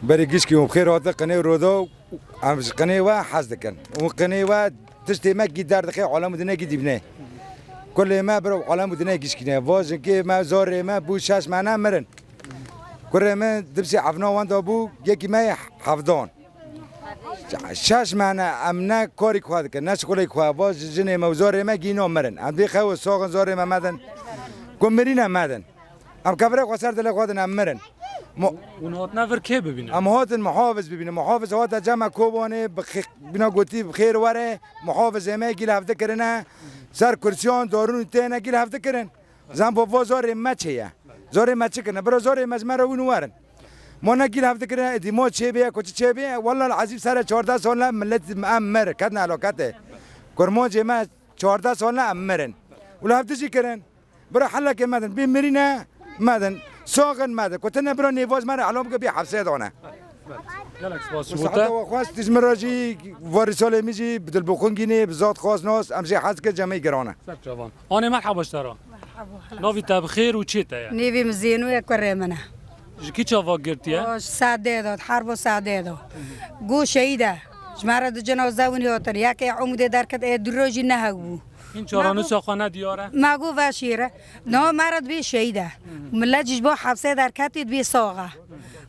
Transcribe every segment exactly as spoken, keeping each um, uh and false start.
Berê gişkî û xêr hate qinê roda, em ji qinê we hez dikin. Û qinê we tiştê me gî derdixê alem û dinê gî dîbne. Kulê me biro alem û dinê gişkîne. Va jinkê me, zorê me bû şeş mehne mirin. Kurê me dibsî evna wenda bû, yekî me hevdan. Şeş mehne em ne karî xwe dikin, ne şixulê xwe. Va ji jinê me û zorê me gîno mirin. Em dê xew û soxin zorê me medin. Ku mirîne medin. Em kevre xwe ser dilê xwe din em mirin. Mo- Hûn hatine vir kê bibînin? Em hatin muhafiz bibînin. Muhafiz hate cem me Kobanê, bi xê-, bîna gotî bi xêr were. Muhafizê me gîl hevdi kirine. Ser kursiyan darûn têne gîl hevdi kirin. Zan bo vo zorê me çê ye. Zorê me çi kirine? Bira zorê me ji me re wîn werin. Mo ne gîl hevdi kirine, êdî mo çê bê, ko çi çê bê? Wallal ezîm sere çardeh sal ne millet em mir, ketine helaketê. Kurmancê me çardeh sal ne em mirin. Û li hevdi jî kirin. Bira helekê me din, bê mirîne me din, soxin me din. Ku tine bira nêvaj me re elom bike bê hepsê dane. Gelek spas ji bo te. Saeta we xweş, tu ji min re jî, varîsalê min jî bi dilbixwingînê, bi zat xweş nas, em jê hez kir cemê girane. Ser çavan. Anê merhaba ji te re. Merhaba. Navî te bi xêr û çê te ye? Nêvî min Zênû ye, kurê min e. Ji kî çava girtiye? O, ji Sadê de, herbo Sadê de. Go şehîd e. Ji me re du cenaze winî hatin. Yekê Umudê derket, ê du rojî nehewbû. Hîn çaranûsa xwe ne diyar e? Me got veşîre. No, me re dibê şehîd e. Millet jî ji bo hepsê derketî dibê sax e.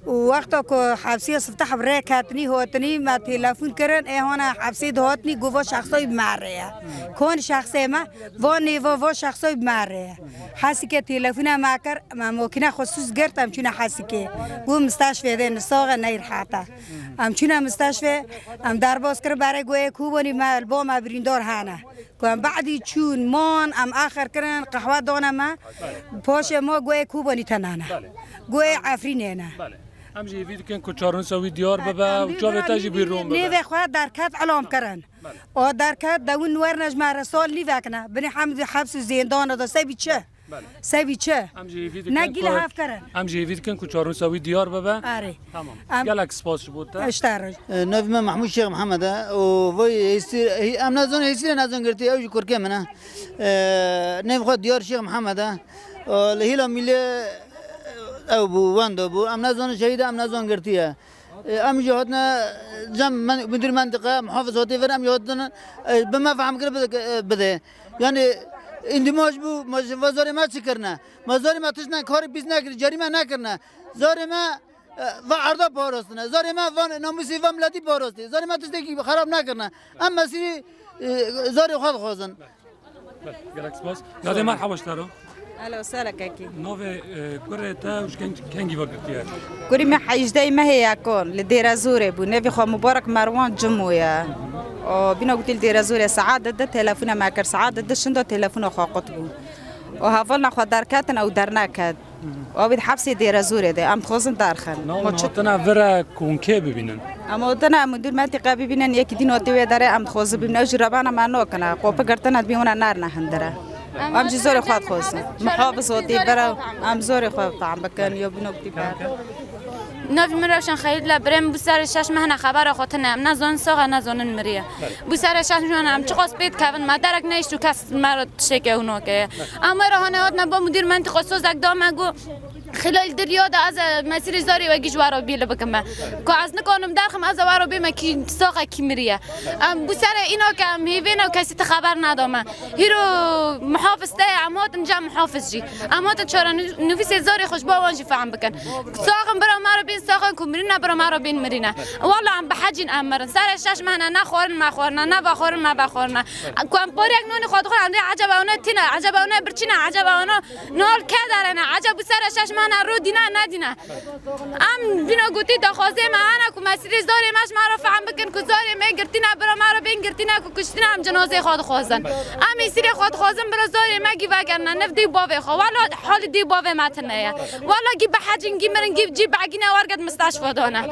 Û wexta ku hepsê sifteh bi rê ketinî, hotinî, me telefon kirin, ê hona hepsê dihotinî, got va şexsoy bi me re ye. Kon şexsê me, va nêva va şexsoy bi me re ye. Hesikê telefona me kir, me mokîna xwe sûs girt, em çûne Hesikê. Got misteşfê de, ne sax e, ne rehet e. Em çûne misteşfê, em derbas kir, berê got ê Kobanî me, li ba me birîndar hene. Ku em badî çûn, man, em axir kirin, qehwe dane me. Paşê ma got ê Kobanî tenane. Belê. Got ê Efrînê ne. Belê. Em jî hêvî dikin ku çaranûsa wî diyar bibe û çavê te jî bîr rûn bibe. Nêvê xwe derket, elam kirin. Belê. O derket, dewin werne ji me re sal nîvekine. Binê hemd-, heps û zêndana de sebî çi? Belê. Sebî çi? Em jî hêvî dikin Ne gîl ku, hev kirin. Em jî hêvî dikin ku çaranûsa wî diyar bibe. Arê. Tamam. Em Gelek spas ji bo te. Eşter. E, navê me Mehmûd Şêx Mihemed e û vay hêsî, hê-, em nezan hêsî re nezan girtî, ew jî kurkê min e. E, navê xwe Diyar Şêx Mihemed e. E, li hîla mîlê ew bû, wenda bû. Em nezan şehîd e, em nezan girtî ye. E, em jî hatine cem men-, müdür mentiqe, muhafiz hatî vir, em jî hatine, e, bi me fehm kir bide, e, bide. Yani, îndî ma ji bo, ma ji va zarê me çi kirine? Ma zarê me tişt ne, karê pîs nekir, cerîme nekirine. Zarê me, e, va erda parastine. Zarê me va namûsê va miletî parastê. Zarê me tiştekî xerab nekirine. Em mesîrî, e, zarê xwe dixwazin. Gelek spas. Yadê merhaba ji te re. Alo, sala kekî. Navê, e, kurê te û ji keng-, kengî ve girtiye? Kurî me hejdeh mehê ye kon, li Dêrezorê bû. Navê xwe Mubarek Merwan Cimo ye. O, bîna gotî li Dêrezorê saet di telefona me kir, saet di şinda telefona xwe qut bû. O, hevalna xwe derketin, ew derneket. Û ew ê di hepsê Dêrezorê de, em dixwazin derxin. Na Ma hûn çi- hatine vire ku hûn kê bibînin? Em hatine, em dûr mentiqe bibînin, yekî dîn hatî wê derê, em dixwazin bibînin. Ew jî rebana me nakine, qopi girtine, dibî hûn e nerine hindire. Em jî zorê xwe dixwazin. Muhafiz hatî vire, em zorê xwe fehm bikin, ya bîno bidî ber. Navê min Rewşen Xeyîrla, birê min bû serê şeş mehna xebera xwe tune, em nezanin sax e, nezanin miriye. Bû serê şeş mehna, em çiqas pê dikevin, me derek nehişt û kes me re tiştekê ew nake. Em wê re hane hatine bo mudîr mentiqo sozek da me got, Xilal dir ya de ez mesîrê zarê we gî ji we re bî li bikim me. Ku ez nikanim derxim, ez ê we re bême kî sax e, kî miriye. Em bû serê îna ke em hêvê ne û kesî ti xeber neda me. Hîro muhafiz te ye, em hatin cem muhafiz jî. Em hatin çare nû-, nivîsê zarê xwe ji bo wan jî fehm bikin. Saxin bira me re bên saxin, ku mirîne bira me re bên mirîne. Walla em bi hecîn em mirin. Serê şeş mehne ne xwarin me xwarine, ne vexwarin me vexwarine. Ku em pariyek nanî xwe dixwin, em dê eceba wana tîne, eceba wana birçîne, eceba wana nal ke derene, eceb bu serê şeş mehne ro dîne ne dîne. Em bîna gotî daxwazê me hene ku mesîrê zarê me ji me re fehm bikin, ku zarê me girtîne, bira me re bên girtîne, ku kuştîne, em cinazê xwe dixwazin. Em hêsîrê xwe dixwazin, bira zarê me gî vegerine, niv dê bavê xwe. Wala halî dê bavê me tine ye. Wala gî behecîn, gî mirin, gî cî begîne werget misteşfa dane.